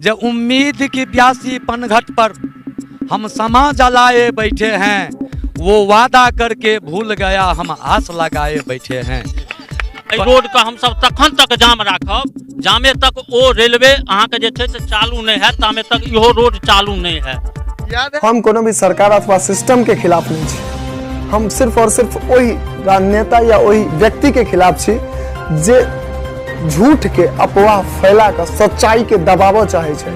जे उम्मीद की प्यासी पनघट पर हम समा जलाए बैठे हैं, वो वादा करके भूल गया हम आस लगाए बैठे हैं। एहि रोडके हमसब तखन तक जाम राखब जामे तक ओ रेलवे अहाँके जे छै से चालू नहि हैत, तामे तक इहो रोड चालू नहि हैत। याद है हम कोनो भी सरकार अथवा सिस्टम के खिलाफ नहीं छी, हम सिर्फ और सिर्फ ओहि राजनेता या ओहि व्यक्ति के खिलाफ छी जे झूठ के अफवाह फैला कऽ सच्चाई के दबाबऽ चाहै छै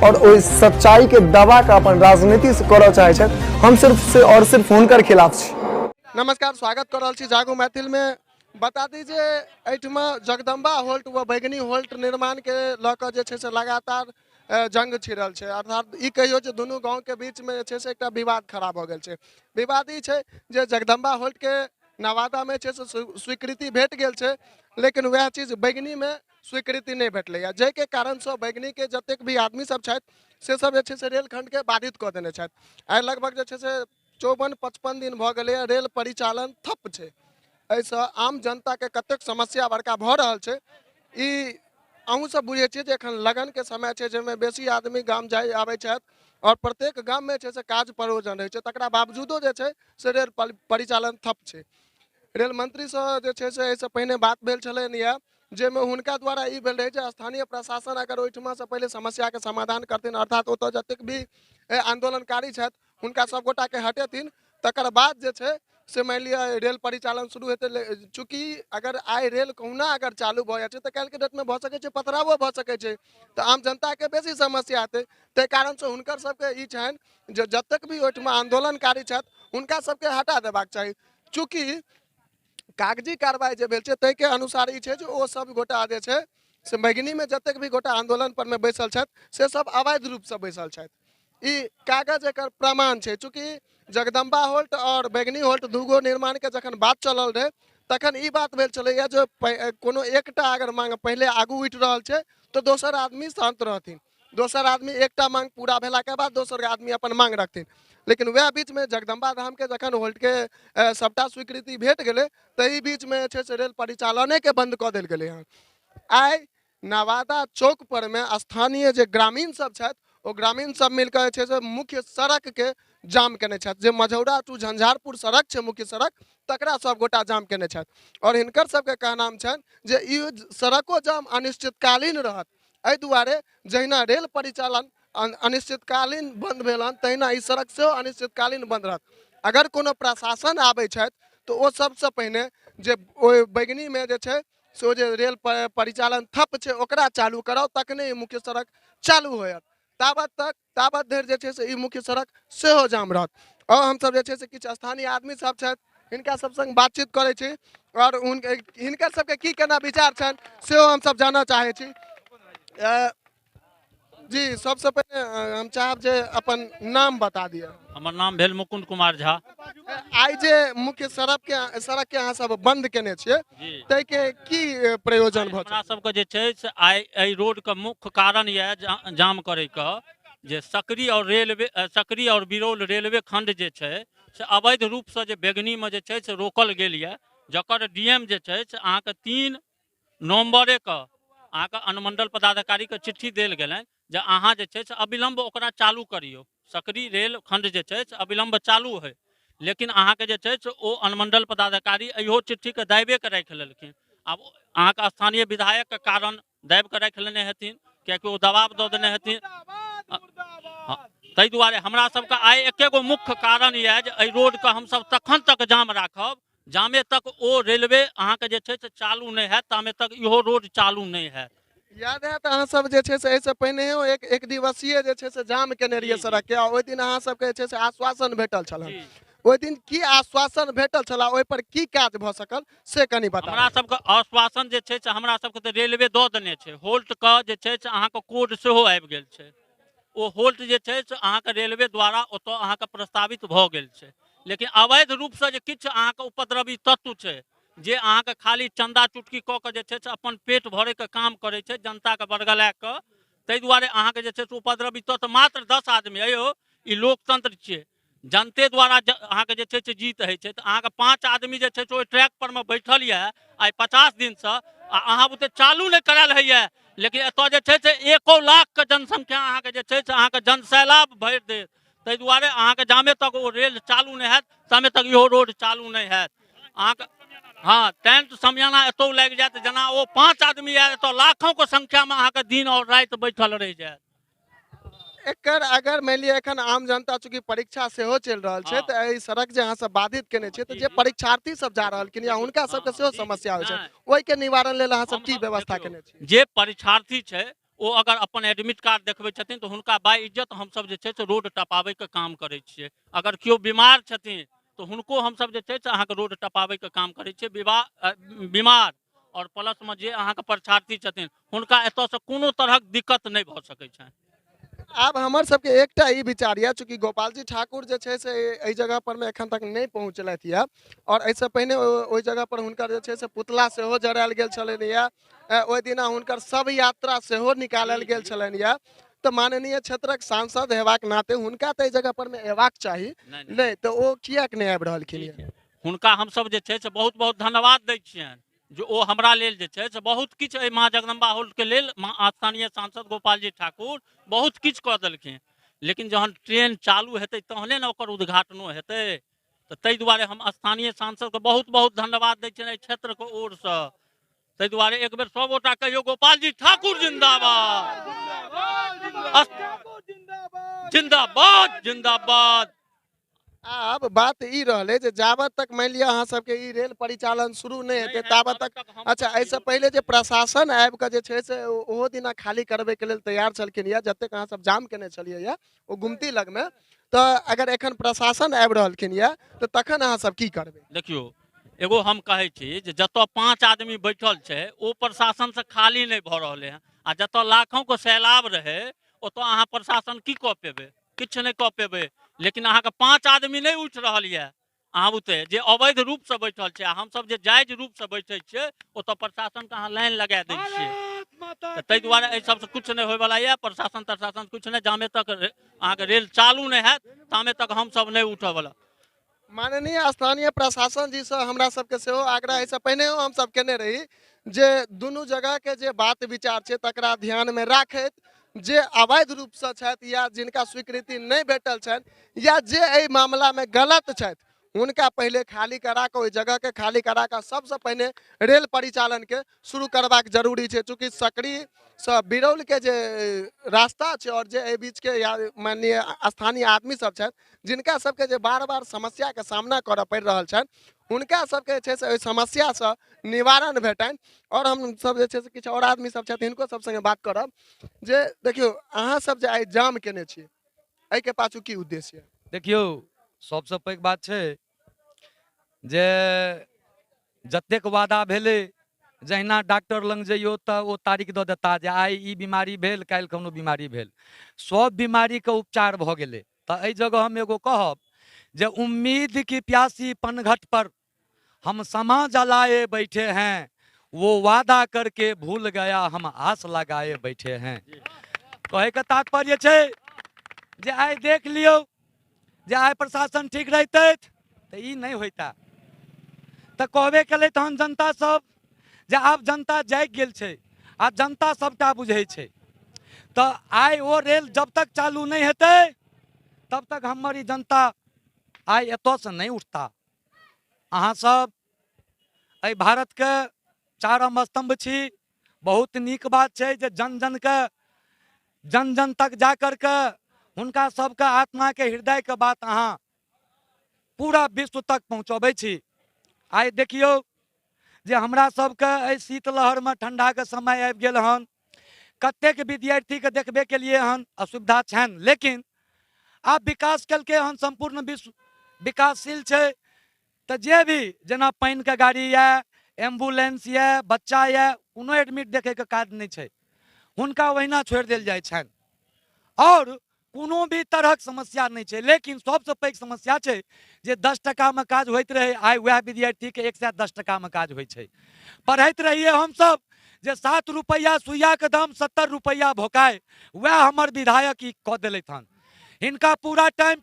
और ओहि सच्चाई के दबा कऽ अपन राजनीति से करऽ चाहै छथि। हम सिर्फ से और सिर्फ हुनकर खिलाफ छी। नमस्कार, स्वागत कर रहल छी जागू मैथिल में। बता दी जे एहिठमा जगदम्बा होल्ट व बैगनी होल्ट निर्माण के लऽ कऽ जे छै से लगातार जंग छिड़ल छै, अर्थात ई कहियौ जे दुनू गाँव के बीच में जे छै से एकटा विवाद खड़ा भऽ गेल छै। विवाद ई छै जे जगदम्बा होल्ट के नवादा में छै से स्वीकृति भेट गेल छै, लेकिन वएह चीज बैगनी में स्वीकृति नहि भेटलैए, जाहिके कारणसँ बैगनीके जतेक भी आदमी सब छथि से सब जे छै से रेलखण्डके बाधित कऽ देने छथि। आइ लगभग जे छै से 54-55 दिन भऽ गेलैए, रेल परिचालन ठप छै। एहिसँ आम जनताके कतेक समस्या बड़का भऽ रहल छै ई अहूँ सब बुझै छियै जे एखन लगनके समय छै, जाहिमे बेसी आदमी गाम जाइ आबै छथि आओर प्रत्येक गाममे छै से काज परोजन रहै छै, तकरा बावजूदो जे छै से रेल परिचालन ठप छै। रेल मंत्रीसँ जे छै से एहिसँ पहिने बात भेल छलनि यऽ, जाहिमे हुनका द्वारा ई भेल रहै जे स्थानीय प्रशासन अगर ओहिठमासँ पहिले समस्याके समाधान करथिन, अर्थात ओतऽ जतेक भी आन्दोलनकारी छथि हुनका सब गोटाके हटेथिन, तकर बाद जे छै से मानि लिअ रेल परिचालन शुरू हेतै। चूँकि अगर आइ रेल कहुना अगर चालू भऽ जाइ छै तऽ काल्हिके डेटमे भऽ सकै छै पथरावो भऽ सकै छै, तऽ आम जनताके बेसी समस्या हेतै। ताहि कारणसँ हुनकर सबके ई छनि जे जतेक भी ओहिठमा आन्दोलनकारी छथि हुनका सबके हटा देबाक चाही। चूँकि कागजी कार्रवाई जे भेल छै ताहिके अनुसार ई छै जे ओ सब गोटा जे छै से बैगनीमे जतेक भी गोटा आन्दोलन परमे बैसल छथि से सब अवैध रूपसँ बैसल छथि, ई कागज एकर प्रमाण छै। चूँकि जगदम्बा होल्ट और बैगनी होल्ट दूगो निर्माणके जखन बात चलल रहै तखन ई बात भेल छलैए जे कोनो एकटा अगर मांग पहिले आगू उठि रहल छै तऽ दोसर आदमी शान्त रहथिन, दोसर आदमी एकटा मांग पूरा भेलाके बाद दोसर आदमी अपन मांग रखथिन। लेकिन वएह बीचमे जगदम्बा धामके जखन होल्टके सबटा स्वीकृति भेट गेलै तही बीचमे जे छै से रेल परिचालनेके बंद कऽ देल गेलै हँ। आइ नवादा चौक पर मे स्थानीय जे ग्रामीण सब छथि ओ ग्रामीण सब मिलकर जे छै से मुख्य सड़कके जाम केने छथि, जे मझौरा टू झंझारपुर सड़क छै मुख्य सड़क, तकरा सब गोटा जाम केने छथि। और हिनकर सबके कहनाम छनि जे ई सड़को जाम अनिश्चितकालीन रहत, एहि दुआरे जहिना रेल परिचालन अनिश्चितकालीन बंद भेल हन तहिना ई सड़क सेहो अनिश्चितकालीन बंद रहत। अगर कोनो प्रशासन आबै छथि तऽ ओ सबसँ पहिने जे ओहि बैगनीमे जे छै से ओ जे रेल परिचालन ठप छै ओकरा चालू कराउ, तखने ई मुख्य सड़क चालू होयत। ताबत धरि जे छै से ई मुख्य सड़क सेहो जाम रहत। और हमसब जे छै से किछु स्थानीय आदमी सब छथि, हिनका सब संग बातचीत करै छी और हिनकर सबके की केना विचार छनि सेहो हमसब जानऽ चाहै छी। जी, सबसँ पहिने हम चाहब जे अपन नाम बता दिअ। हमर नाम भेल मुकुंद कुमार झा। आइ जे मुख्य सड़क के अहाँ सब बंद केने छियै ताहिके की प्रयोजन भऽ हमरा सबके जे छै से आइ एहि रोडके मुख्य कारण यऽ जाम करैके जे सकरी और रेलवे, सकरी और बिरौल रेलवे खंड जे छै से अवैध रूपसँ जे बैगनीमे जे छै से रोकल गेल यऽ, जकर डी एम जे छै से अहाँके 3 नवम्बरेके अहाँके अनुमंडल पदाधिकारीके चिट्ठी देल गेलनि जे अहाँ जे छै से अविलम्ब ओकरा चालू करियौ, सकरी रेल खंड जे छै से अविलम्ब चालू होइ। लेकिन अहाँके जे छै से ओ अनुमंडल पदाधिकारी इहो चिट्ठीके दाबिए कऽ राखि लेलखिन। आब अहाँके स्थानीय विधायकके कारण दाबि कऽ राखि लेने हेथिन, कियाकि ओ दबाव दऽ देने हेथिन। ताहि दुआरे हमरा सबके आइ एके गो मुख्य कारण यऽ जे एहि रोडके हमसब तखन तक जाम राखब जामे तक ओ रेलवे अहाँके जे छै से चालू नहि हैत, तामे तक इहो रोड चालू नहि हैत। याद हैत अहाँ सब जे छै से एहिसँ पहिनेहो एक दिवसीय जे छै से जाम केने रहियै सड़क के, आ ओहि दिन अहाँ सबके जे छै से आश्वासन भेटल छल। ओहि दिन की आश्वासन भेटल छल आ ओहि पर की काज भऽ सकल से कनि बताउ। हमरा सबके आश्वासन जे छै से हमरा सबके तऽ रेलवे दऽ देने छै, होल्ट के जे छै से अहाँके कोड सेहो आबि गेल छै, ओ होल्ट जे छै से अहाँके रेलवे द्वारा ओतऽ अहाँके प्रस्तावित भऽ गेल छै। लेकिन अवैध रूपसँ जे किछु अहाँके उपद्रवी तत्व छै जे अहाँके खाली चन्दा चुटकी कऽ कऽ जे छै से अपन पेट भरैके काम करै छै जनताके बरगला कऽ, ताहि दुआरे अहाँके जे छै से उपद्रवी तत्व मात्र 10 आदमी, अयौ ई लोकतंत्र छियै, जनते द्वारा अहाँके जे छै से जीत होइ छै, तऽ अहाँके 5 आदमी जे छै से ओहि ट्रैक परमे बैठल यऽ आइ 50 दिनसँ, आ अहाँ बुते चालू नहि करायल होइए, लेकिन एतऽ जे छै से 1 लाखके जनसंख्या अहाँके जे छै से अहाँके जनसैलाब भरि देत। ताहि दुआरे अहाँके जामे तक ओ रेल चालू नहि हैत तामे तक इहो रोड चालू नहि हैत अहाँके। हाँ, टेंट समियाना एतौ लागि जायत, जेना ओ 5 आदमी आयत एतऽ लाखों के संख्या में अहाँके दिन और राति बैठल रहि जायत। एकर अगर मानि लिअ एखन आम जनता चूँकि परीक्षा सेहो चलि रहल छै, तऽ एहि सड़क जे अहाँ सब बाधित केने छियै तऽ जे परीक्षार्थी सब जा रहलखिन या हुनका सबके सेहो समस्या होइ छै, ओहिके निवारण लेल अहाँ सब की व्यवस्था केने छियै? जे परीक्षार्थी छै ओ अगर अपन एडमिट कार्ड देखबै छथिन तऽ हुनका बाइ इज्जत हमसब जे छै से रोड टपाबैके काम करै छियै। अगर केओ बीमार छथिन तऽ हुनको हमसब जे छै से अहाँके रोड टपाबैके काम करै छियै। बीमार और प्लसमे जे अहाँके परीक्षार्थी छथिन हुनका एतऽसँ कोनो तरहक दिक्कत नहि भऽ सकै छनि। आब हमर सबके एकटा ई विचार यऽ, चूँकि गोपालजी ठाकुर जे छै से एहि जगह पर मे एखन तक नहि पहुँचलथि यऽ और एहिसँ पहिने ओहि जगह पर हुनकर जे छै से पुतला सेहो जरायल गेल छलनि यऽ, ओहि दिना हुनकर सब यात्रा सेहो निकालल गेल छलनि यऽ। तऽ माननीय क्षेत्रक सांसद हेबाक नाते हुनका तऽ एहि जगह पर मे अयबाक चाही, नहि तऽ ओ किएक नहि आबि रहलखिन यऽ? हुनका हमसब जे छै से बहुत बहुत धन्यवाद दै छियनि जे ओ हमरा लेल जे छै से बहुत किछु एहि माँ जगदम्बा हॉल्टके लेल स्थानीय सांसद गोपालजी ठाकुर बहुत किछु कऽ देलखिन। लेकिन जहन ट्रेन चालू हेतै तहने ने ओकर उद्घाटनो हेतै, तऽ ताहि दुआरे हम स्थानीय सांसदके बहुत बहुत धन्यवाद दै छियनि एहि क्षेत्रके ओरसँ। ताहि दुआरे एक बेर सब गोटा कहियौ गोपालजी ठाकुर जिंदाबाद, जिंदाबाद, जिंदाबाद। आब बात ई रहलै जे जाबत तक मानि लिअ अहाँ सबके ई रेल परिचालन शुरू नहि हेतै ताबत तक। अच्छा, एहिसँ पहिले जे प्रशासन आबि कऽ जे छै से ओहो दिना खाली करबैके लेल तैयार छलखिन यऽ, जतेक अहाँ सब जाम केने छलियै यऽ ओ गुमती लगमे, तऽ अगर एखन प्रशासन आबि रहलखिन यऽ तऽ तखन अहाँ सब की करबै? देखियौ, एगो हम कहै छी जे जतऽ 5 आदमी बैठल छै ओ प्रशासनसँ खाली नहि भऽ रहलै हँ, आ जतऽ लाखोंके सैलाब रहै ओतऽ अहाँ प्रशासन की कऽ पेबै? किछु नहि कऽ पेबै। लेकिन अहाँके 5 आदमी नहि उठि रहल यऽ अहाँ बुते जे अवैध रूपसँ बैठल छै, आ हमसब जे जायज रूपसँ बैठै छियै ओतऽ प्रशासनके अहाँ लाइन लगा दै छियै। तऽ ताहि दुआरे एहि सबसँ किछु नहि होइवला यऽ, प्रशासन तशासन किछु नहि। जामे तक अहाँके रेल चालू नहि हैत तामे तक हमसब नहि उठऽवला। माननीय स्थानीय प्रशासन जी से हमरा सबके सेहो आग्रह, एहिसँ पहिनेहो हमसब केने रही जे दुनू जगहके जे बात विचार छै तकरा ध्यानमे राखैत जे अवैध रूपसँ छथि या जिनका स्वीकृति नहि भेटल छनि या जे एहि मामलामे गलत छथि हुनका पहिले खाली करा कऽ, ओहि जगहके खाली करा कऽ सबसँ पहिने रेल परिचालनके शुरू करबाक जरूरी छै। चूँकि सकरीसँ बिरौलके जे रास्ता छै और जे एहि बीचके या माननीय स्थानीय आदमी सब छथि जिनका सबके जे बार बार समस्याके सामना करऽ पड़ि रहल छनि हुनका सबके जे छै से ओहि समस्यासँ निवारण भेटनि। और हम सब जे छै से किछु और आदमी सब छथि हिनको सब संगे बात करब जे देखियौ अहाँ सब जे आइ जाम केने छी एहिके पाछू की उद्देश्य? देखियौ, सबसँ पैघ बात छै जे जतेक वादा भेलै, जहिना डॉक्टर लग जइयौ तऽ ओ तारीख दऽ देता जे आइ ई बीमारी भेल, काल्हि कोनो बीमारी भेल, सब बीमारीके उपचार भऽ गेलै। तऽ एहि जगह हम एगो कहब जे उम्मीद की प्यासी पनघट पर हम समा जलाए बैठे हैं, वो वादा करके भूल गया हम आस लगाए बैठे हैं। कहैके तात्पर्य छै जे आइ देख लियौ जे आइ प्रशासन ठीक रहितै तऽ ई नहि होइता। तऽ कहबे केलै तहन जनता सब जे आब जनता जागि गेल छै आ जनता सबटा बुझै छै। तऽ आइ ओ रेल जब तक चालू नहि हेतै तब तक हमर ई जनता आइ एतऽसँ नहि उठता। अहाँ सब एहि भारतके चारम स्तम्भ छी। बहुत नीक बात छै जे जन जनके जन जन तक जा करके हुनका सबके आत्माके हृदयके बात अहाँ पूरा विश्व तक पहुँचबै छी। आइ देखियौ जे हमरा सबके एहि शीतलहरमे ठंडाके समय आबि गेल हन, कतेक विद्यार्थीके देखबे केलिए हन असुविधा छनि, लेकिन आब विकास केलकै हन, सम्पूर्ण विश्व विकासशील छै। तऽ जे भी जेना पानिके गाड़ी यऽ, एम्बुलेंस यऽ, बच्चा यऽ, कोनो एडमिट देखैके काज नहि छै, हुनका ओहिना छोड़ि देल जाइ छनि और कोनो भी तरहक समस्या नहि छै। लेकिन सबसँ पैघ समस्या छै जे 10 टकामे काज होइत रहै, आइ वएह विद्यार्थीके 110 टकामे काज होइ छै। पढ़ैत रहियै हमसब जे 7 रुपैआ सुइयाके दाम 70 रुपैआ भोकाय, वएह हमर विधायक ई कऽ देलथि हन। हिनका पूरा टाइम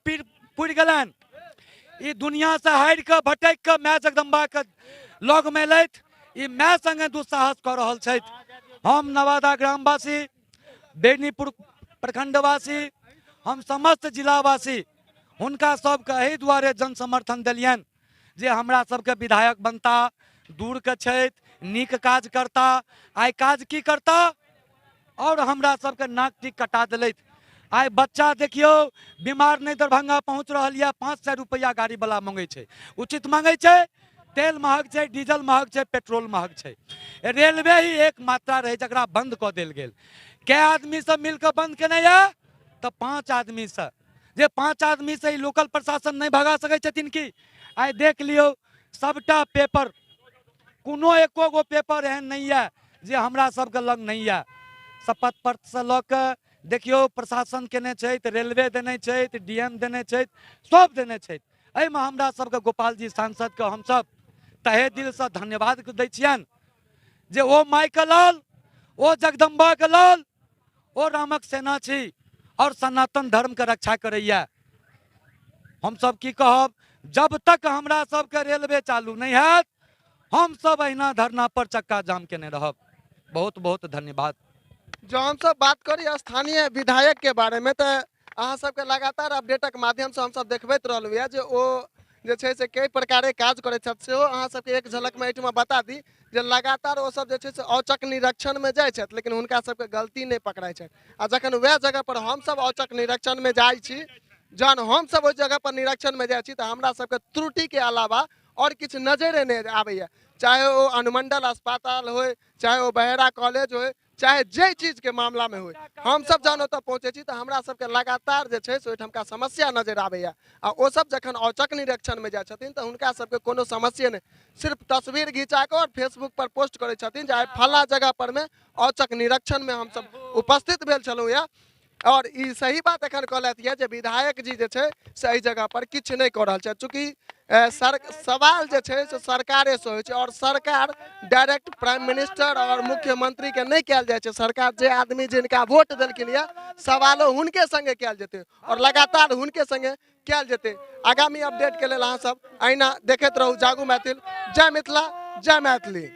पुरि गेलनि, ई दुनियासँ हारि कऽ भटकि कऽ माय जगदम्बाके लगमे एलथि, ई माय संगे दुस्साहस कऽ रहल छथि। हम नवादा ग्रामवासी, बेनीपुर प्रखंडवासी, हम समस्त जिलावासी हुनका सबके एहि दुआरे जन समर्थन देलियनि जे हमरा सबके विधायक बनता, दूरके छथि, नीक काज करता। आइ काज की करता और हमरा सबके नाक टीक कटा देलथि। आइ बच्चा देखियौ बीमार नहि दरभंगा पहुँच रहल यऽ, 500 रुपैआ गाड़ीवला मांगै छै, उचित मांगै छै? तेल महग छै, डीजल महग छै, पेट्रोल महग छै। रेलवे ही एक मात्रा रहै जकरा बंद कऽ देल गेल। कै आदमी सब मिलकऽ बंद केने यऽ? तऽ 5 आदमीसँ। जे 5 आदमीसँ ई लोकल प्रशासन नहि भगा सकै छथिन की? आइ देख लियौ सबटा पेपर, कोनो एको गो पेपर एहन नहि यऽ जे हमरा सबके लग नहि यऽ। शपथ पत्रसँ लऽ कऽ देखियौ प्रशासन केने छथि, रेलवे देने छथि, डीएम देने छथि, सब देने छथि। एहिमे हमरा सबके गोपालजी सांसदके हमसब तहे दिलसँ धन्यवाद दै छियनि जे ओ माइके लाल, ओ जगदम्बाके लाल, ओ रामक सेना छी और सनातन धर्मके रक्षा करैया। हमसब की कहब, जब तक हमरा सबके रेलवे चालू नहि हैत हमसब अहिना धरना पर चक्का जाम केने रहब। बहुत बहुत धन्यवाद। जो हमसब बात करी स्थानीय विधायक के बारे में तऽ अहाँ सबके लगातार अपडेटक माध्यम से हमसब देखबैत रहलहुँ यऽ जे ओ जे छै से कई प्रकारे काज करैत छथि। सेहो अहाँ सबके एक झलकमे एहिठमा बता दी जे लगातार ओ सब जे छै से औचक निरीक्षणमे जाइ छथि, लेकिन हुनका सबके गलती नहि पकड़ाइ छनि। आ जखन वएह जगह पर हमसब औचक निरीक्षणमे जाइ छी, जहन हमसब ओहि जगह पर निरीक्षणमे जाइ छी तऽ हमरा सबके त्रुटिके अलावा आओर किछु नजरे नहि आबैए। चाहे ओ अनुमंडल अस्पताल होइ, चाहे ओ बहेरा कॉलेज होइ, चाहे जे चीजके मामलामे होइ, हमसब जहन ओतऽ पहुँचै छी तऽ हमरा सबके लगातार जे छै से ओहिठामका समस्या नजरि आबैए। आ ओसब जखन औचक निरीक्षणमे जाइ छथिन तऽ हुनका सबके कोनो समस्ये नहि, सिर्फ तस्वीर घिचा कऽ आओर फेसबुक पर पोस्ट करै छथिन जे आइ फल्लाँ जगह पर मे औचक निरीक्षणमे हमसब उपस्थित भेल छलहुँ यऽ। और ई सही बात एखन कहलथि यऽ जे विधायक जी जे छै से एहि जगह पर किछु नहि कऽ रहल छथि। चूँकि सवाल जे छै से सरकारेसँ होइ छै और सरकार डायरेक्ट प्राइम मिनिस्टर और मुख्यमंत्री के नहि कयल जाइ छै। सरकार जे आदमी जिनका वोट देलखिन यऽ सवालो हुनके संगे कयल जेतै और लगातार हुनके संगे कयल जेतै। आगामी अपडेट के लेल अहाँ सब अहिना देखैत रहू जागू मैथिल। जय मिथिला, जय मैथिली।